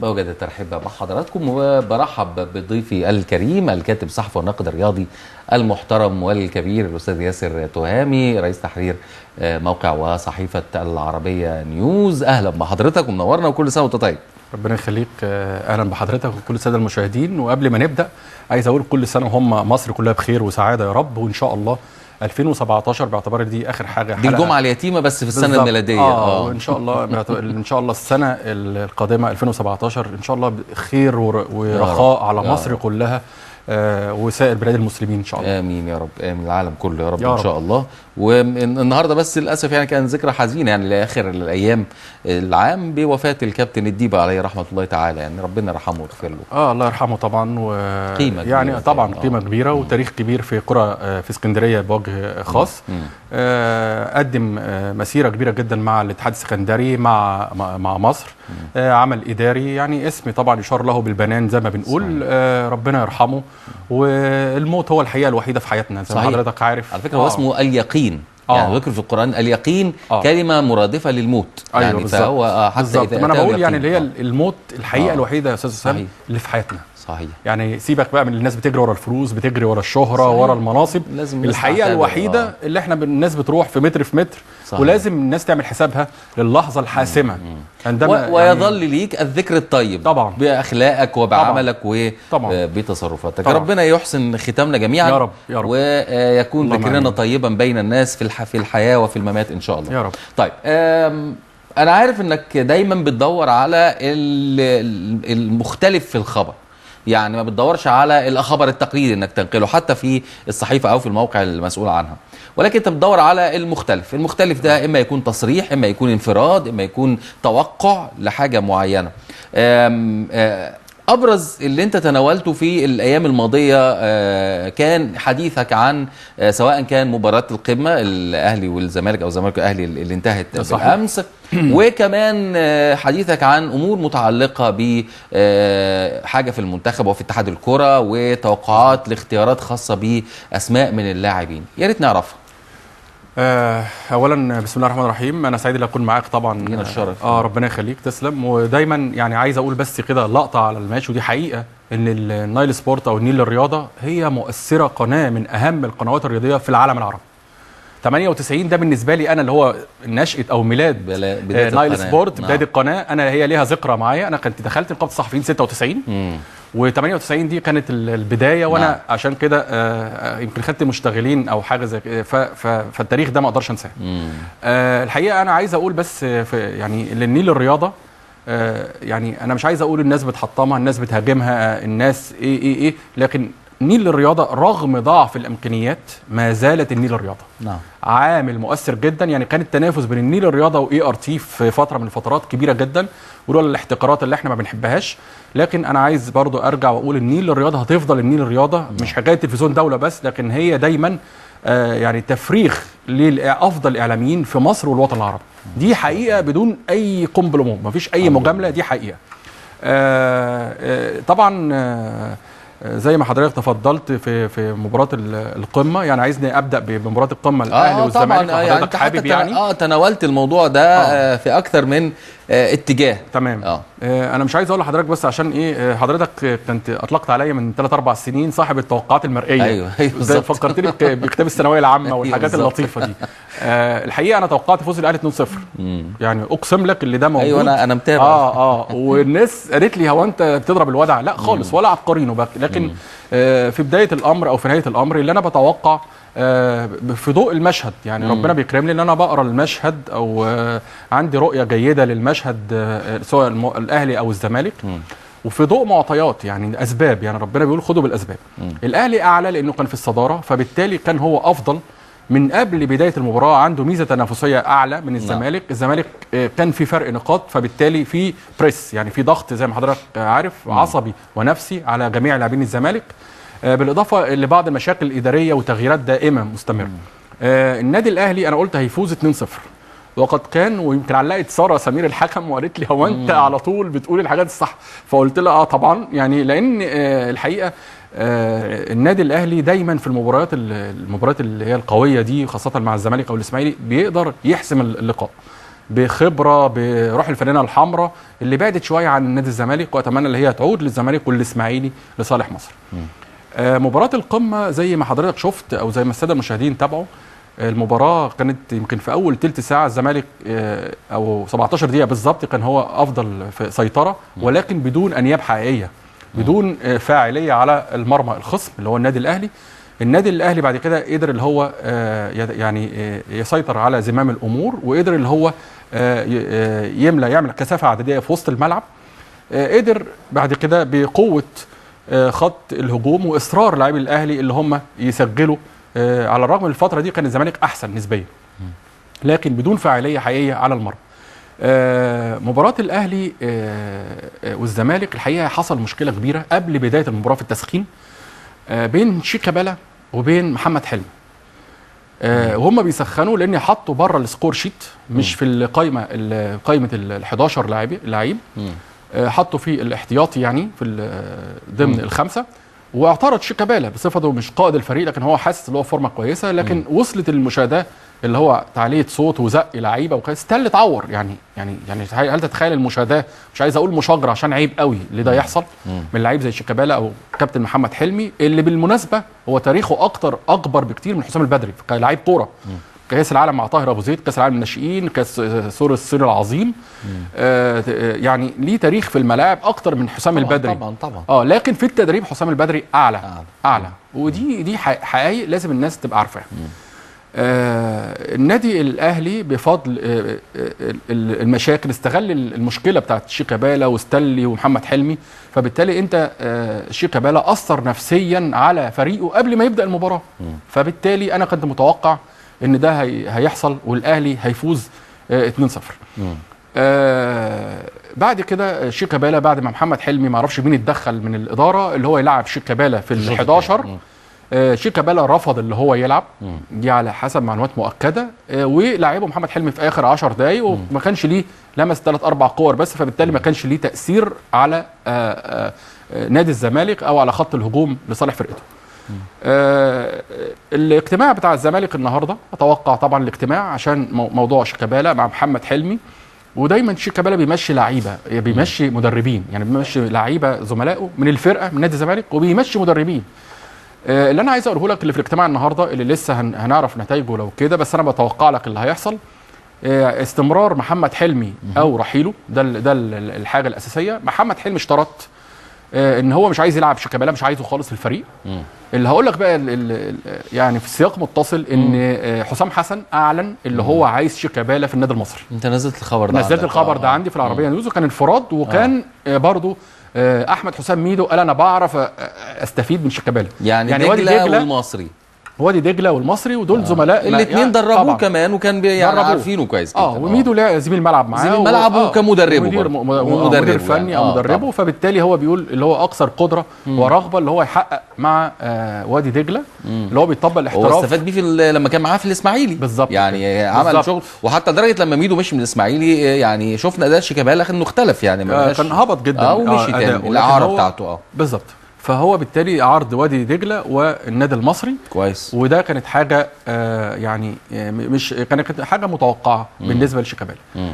بوجد الترحيب بحضراتكم وبرحب بضيفي الكريم الكاتب الصحفي والناقد الرياضي المحترم والكبير الاستاذ ياسر تهامي، رئيس تحرير موقع وصحيفه العربية نيوز. اهلا بحضرتك ومنورنا، وكل سنة وانت طيب. ربنا يخليك، اهلا بحضرتك وكل السادة المشاهدين. وقبل ما نبدا عايز اقول كل سنة وهم مصر كلها بخير وسعادة يا رب، وان شاء الله 2017 باعتبار دي اخر حاجة، دي الجمعة اليتيمة بس في السنة الميلادية. وان شاء الله ان شاء الله السنة القادمة 2017 ان شاء الله خير ورخاء على مصر كلها وسائر بلاد المسلمين ان شاء الله. امين يا رب، امين العالم كله يا رب، يا رب ان شاء الله. والنهارده بس للاسف يعني كان ذكرى حزينة يعني لاخر الايام العام بوفاة الكابتن الديبه عليه رحمه الله تعالى، يعني ربنا يرحمه ويغفر له. الله يرحمه طبعا، و قيمة يعني طبعا قيمة كبيرة وتاريخ كبير في قرى في اسكندرية بوجه خاص. قدم مسيره كبيرة جدا مع الاتحاد السكندري، مع مصر، عمل اداري يعني اسم طبعا يشار له بالبنان زي ما بنقول. ربنا يرحمه، والموت هو الحقيقة الوحيدة في حياتنا زي ما حضرتك عارف. على فكرة هو اسمه اليقين، يعني ذكر في القرآن اليقين كلمة مرادفة للموت. أيوة يعني بالزبط. فهو حتى بالزبط. ما أنا بقول يعني اللي هي الموت الحقيقة الوحيدة يا أستاذ أسامة اللي في حياتنا. صحيح. يعني سيبك بقى من الناس بتجري ورا الفلوس، بتجري ورا الشهرة، ورا المناصب. لازم الحقيقة الوحيدة اللي احنا الناس بتروح في متر في متر. صحيح. ولازم الناس تعمل حسابها للحظة الحاسمة عندما ويظل يعني ليك الذكر الطيب طبعا بأخلاقك وبعملك وبتصرفاتك. ربنا يحسن ختامنا جميعا يا رب، يا رب، ويكون ذكرنا طيبا بين الناس في الحياة وفي الممات إن شاء الله يا رب. طيب، أنا عارف إنك دايما بتدور على المختلف في الخبر، يعني ما بتدورش على الخبر التقليدي انك تنقله حتى في الصحيفة او في الموقع المسؤول عنها، ولكن انت بتدور على المختلف. المختلف ده اما يكون تصريح، اما يكون انفراد، اما يكون توقع لحاجة معينة. ابرز اللي انت تناولته في الايام الماضية كان حديثك عن سواء كان مباراة القمه الاهلي والزمالك او الزمالك والاهلي اللي انتهت بالامس، وكمان حديثك عن امور متعلقه بحاجة في المنتخب وفي اتحاد الكره وتوقعات لاختيارات خاصة باسماء من اللاعبين، يا ريت نعرفها. اولا بسم الله الرحمن الرحيم، انا سعيد ان اكون معاك طبعا. لينا الشرف. ربنا يخليك، تسلم. ودايما يعني عايز اقول بس كده لقطة على الماتش، ودي حقيقة ان النايل سبورت او النيل للرياضة هي مؤثرة، قناة من اهم القنوات الرياضية في العالم العربي. 98 ده بالنسبة لي انا اللي هو نشاة او ميلاد نايل سبورت، بداية القناة. انا هي ليها ذكرى معايا، انا كنت دخلت نقابة الصحفيين 96 و98 دي كانت البداية. وانا عشان كده يمكن خدت مشتغلين او حاجة زي كده، فالتاريخ ده ما اقدرش انساه. الحقيقة انا عايز اقول بس يعني للنيل الرياضة، يعني انا مش عايز اقول الناس بتحطمها، الناس بتهاجمها، الناس ايه ايه ايه، لكن نيل الرياضة رغم ضعف الامكانيات ما زالت النيل الرياضة. نعم. عامل مؤثر جدا. يعني كان التنافس بين النيل الرياضة و ART في فترة من الفترات كبيرة جدا، ولولا الاحتكارات اللي احنا ما بنحبهاش. لكن انا عايز برضو ارجع واقول النيل الرياضة هتفضل النيل الرياضة. نعم. مش حكاية تلفزيون دولة بس، لكن هي دايما يعني تفريغ لافضل الاعلاميين في مصر والوطن العربي. دي حقيقة بدون اي compliment، مفيش اي مجاملة، دي حقيقة. طبعا زي ما حضرتك تفضلت في مباراة القمه، يعني عايزني ابدا بمباراة القمه الاهلي والزمالك. طبعا حضرتك حابب يعني تناولت الموضوع ده في اكثر من اتجاه. تمام. انا مش عايز اقول لحضرتك بس عشان ايه، حضرتك كنت اطلقت عليا من 3-4 سنين صاحب التوقعات المرئية. ايوه بالظبط، فكرتني بكتاب الثانوية العامة والحاجات اللطيفة دي. الحقيقة انا توقعت فوز الاهلي 2-0. يعني اقسم لك اللي ده موجود. ايوه انا متابع. والناس قالت لي هو انت بتضرب الودع؟ لا خالص، ولا عبقرينه بقى. لكن في بداية الامر او في نهاية الامر اللي انا بتوقع في ضوء المشهد، يعني ربنا بيكرمني ان انا بقرا المشهد او عندي رؤية جيدة للمشهد سواء الاهلي او الزمالك، وفي ضوء معطيات يعني اسباب، يعني ربنا بيقول خدوا بالاسباب. الاهلي اعلى لانه كان في الصدارة، فبالتالي كان هو افضل من قبل بداية المباراة، عنده ميزة تنافسية اعلى من الزمالك. الزمالك كان في فرق نقاط، فبالتالي في press، يعني في ضغط زي ما حضرتك عارف عصبي ونفسي على جميع لاعبين الزمالك، بالاضافة لبعض المشاكل الادارية وتغييرات دائمة مستمرة. النادي الاهلي انا قلت هيفوز 2-0، وقد كان. ويمكن علقت ساره سمير الحكم وقالت لي هو انت على طول بتقول الحاجات الصح؟ فقلت لها طبعا، يعني لان الحقيقة النادي الاهلي دايما في المباريات اللي هي القوية دي، خاصة مع الزمالك او الاسماعيلي، بيقدر يحسم اللقاء. بخبره، بروح الفانلة الحمراء اللي بعدت شوية عن نادي الزمالك، واتمنى اللي هي تعود للزمالك والاسماعيلي لصالح مصر. مباراة القمه زي ما حضرتك شفت او زي ما السادة المشاهدين تابعوا المباراة، كانت يمكن في اول ثلث ساعة الزمالك او 17 دقيقة بالظبط كان هو افضل في سيطرة، ولكن بدون انياب حقيقية، بدون فاعلية على المرمى الخصم اللي هو النادي الاهلي. النادي الاهلي بعد كده قدر اللي هو يعني يسيطر على زمام الامور، وقدر اللي هو يملى يعمل كثافة عددية في وسط الملعب. قدر بعد كده بقوة خط الهجوم واصرار لاعبي الاهلي اللي هم يسجلوا. على الرغم من الفترة دي كان الزمالك احسن نسبيا، لكن بدون فاعلية حقيقية على المرمى. مباراة الاهلي والزمالك الحقيقة حصل مشكلة كبيرة قبل بداية المباراة في التسخين بين شيكابالا وبين محمد حلمي، وهم بيسخنوا لان حطوا بره ال score sheet، مش في القايمة، قايمة ال 11 لعيب، حطوا في الاحتياطي يعني في ضمن الخمسة. واعترض شيكابالا بصفته مش قائد الفريق، لكن هو حاسس ان هو فورمه كويسة، لكن وصلت المشاهدة اللي هو تعليه صوت وزق لعيبة وكده، ستيل اتعور. يعني يعني يعني هل تتخيل المشاهدة، مش عايز اقول مشاجره عشان عيب قوي اللي ده يحصل من لعيب زي شيكابالا او كابتن محمد حلمي، اللي بالمناسبة هو تاريخه اكتر اكبر بكتير من حسام البدري كلاعب كورة. كاس العالم مع طاهر ابو زيد، كاس العالم الناشئين، كاس سور الصين العظيم، يعني ليه تاريخ في الملاعب اكتر من حسام البدري. طبعا طبعا. لكن في التدريب حسام البدري اعلى اعلى. ودي حقائق لازم الناس تبقى عارفاها. النادي الاهلي بفضل المشاكل استغل المشكلة بتاعت شيكابالا وستانلي ومحمد حلمي، فبالتالي انت شيكابالا اثر نفسيا على فريقه قبل ما يبدا المباراة. فبالتالي انا كنت متوقع ان ده هيحصل والاهلي هيفوز 2-0. بعد كده شيكابالا بعد ما محمد حلمي ما اعرفش مين اتدخل من الادارة اللي هو يلعب شيكابالا في ال 11، شيكابالا رفض اللي هو يلعب، دي على حسب معلومات مؤكدة، ولاعبه محمد حلمي في اخر 10 دقايق، وما كانش ليه لمس 3-4 كور بس، فبالتالي ما كانش ليه تاثير على نادي الزمالك او على خط الهجوم لصالح فرقته. الاجتماع بتاع الزمالك النهارده اتوقع طبعا الاجتماع عشان موضوع شيكابالا مع محمد حلمي، ودايما شيكابالا بيمشي لعيبة، بيمشي مدربين، يعني بيمشي لعيبة زملائه من الفرقة من نادي الزمالك، وبيمشي مدربين. اللي انا عايز اقوله لك اللي في الاجتماع النهارده اللي لسه هنعرف نتائجه لو كده، بس انا بتوقع لك اللي هيحصل استمرار محمد حلمي او رحيله، ده الحاجة الاساسية. محمد حلمي اشترط ان هو مش عايز يلعب شيكابالا، مش عايزه خالص في الفريق. اللي هقول لك بقى يعني في سياق متصل ان حسام حسن اعلن اللي هو عايز شيكابالا في النادي المصري. انت نزلت الخبر ده؟ نزلت الخبر ده عندي في العربية نيوز، وكان انفراد، وكان برضو احمد حسام ميدو قال انا بعرف استفيد من شيكابالا. يعني وادي دجله والمصري، وادي دجله والمصري ودول زملاء الاثنين يعني دربوه كمان، وكان يعني عارفينه كويس جدا. وميدو لا زميل ملعب معاه، زميل ملعب وكمدربه، مدير فني او مدربه، فبالتالي هو بيقول اللي هو اكثر قدره ورغبه اللي هو يحقق مع وادي دجله اللي هو بيطبق الاحتراف. هو استفاد بيه في لما كان معاه في الاسماعيلي بالظبط، يعني عمل شغل، وحتى لدرجة لما ميدو مشي من الاسماعيلي يعني شفنا اداء شيكابالا انه اختلف، يعني ما كان هبط جدا ومشي تاني الاعارة بتاعته. بالظبط. فهو بالتالي عرض وادي دجله والنادي المصري كويس، وده كانت حاجة يعني مش كانت حاجة متوقعه بالنسبة لشيكابالا.